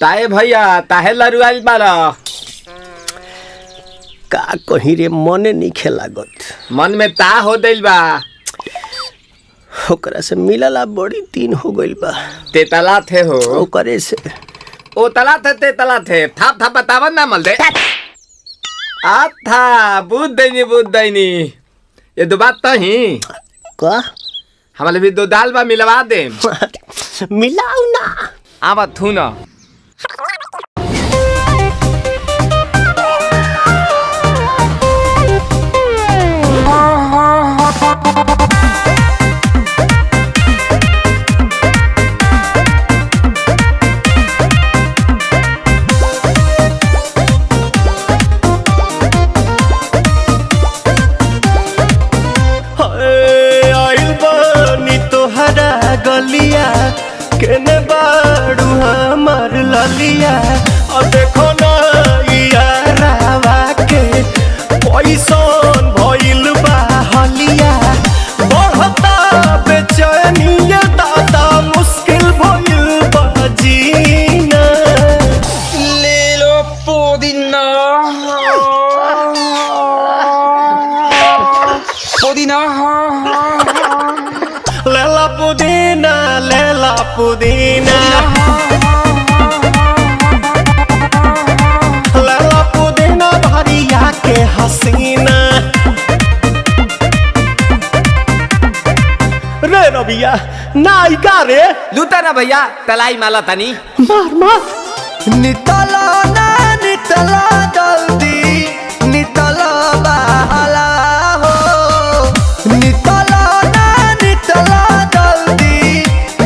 ताए भैया ताहे लरुआइल बारा। का कहीं रे मने नहीं लागत। मन में ता हो दिल बा। ओकरा से मिलला बड़ी दिन हो गइल बा। तेतला थे हो ओकरे से ओ तला थे तेतला थे थाप थाप बतावन ना मल दे। आ था बुद्ध दैनी बुद्ध दैनी ये दो बात तो ही का हमारे भी दो दाल बा मिलवा दे। मिलाऊ ना आवा थू ना। गलिया केने बाड़ू हमार ललिया और देखो ना यारावा के पैसन भइल बा हलिया बढ़ता बेचैनिया दादा मुश्किल भइल बा जीना। ले लो पुदीना पुदीना लेला पुदीना लेला पुदीना लेला पुदीना भरिया के हसीना। रे रबिया नायिका रे लूटा ना भैया तलाई माला तनी मार मार। नितला ना नितला जल्दी नितला बहाला हो नितला ना नितला जल्दी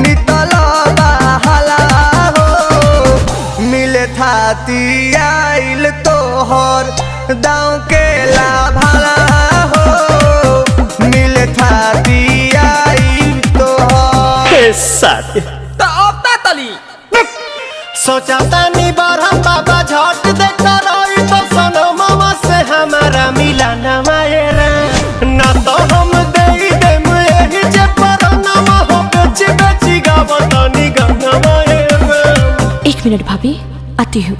नितला बहाला हो मिले थाती आइल तोहर दाँव के लाभाला हो मिले थाती आइल तोहर। साथ तो अब ता तली सोचा तानी बारह बाबा झट देखता रही तो सनमवा से हमारा मिला ना मायरा ना तो हम दे देम एही जे परनमा हो बेची बेची गावतानी गाना मायरा। एक मिनट भाभी आती हूँ।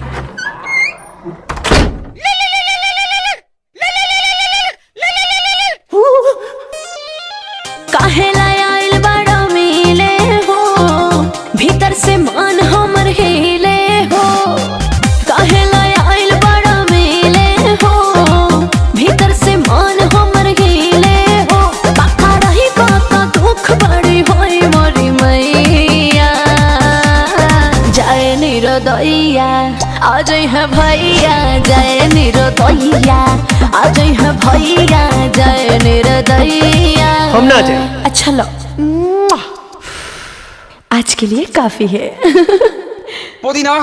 काहे लायल बड़ा मिले हो भीतर से मन हमर हिले हो। काहे लायल बड़ा मिले हो भीतर से मन हमर हिले हो। बाका रही बाका दुख बड़ी होई मोरी मैया जाए निरदैया आ जाई है भैया जाए निरदैया आ जाई है भैया जाए निरदैया। हम ना जाए। अच्छा लो आज के लिए काफी है। पुदीना।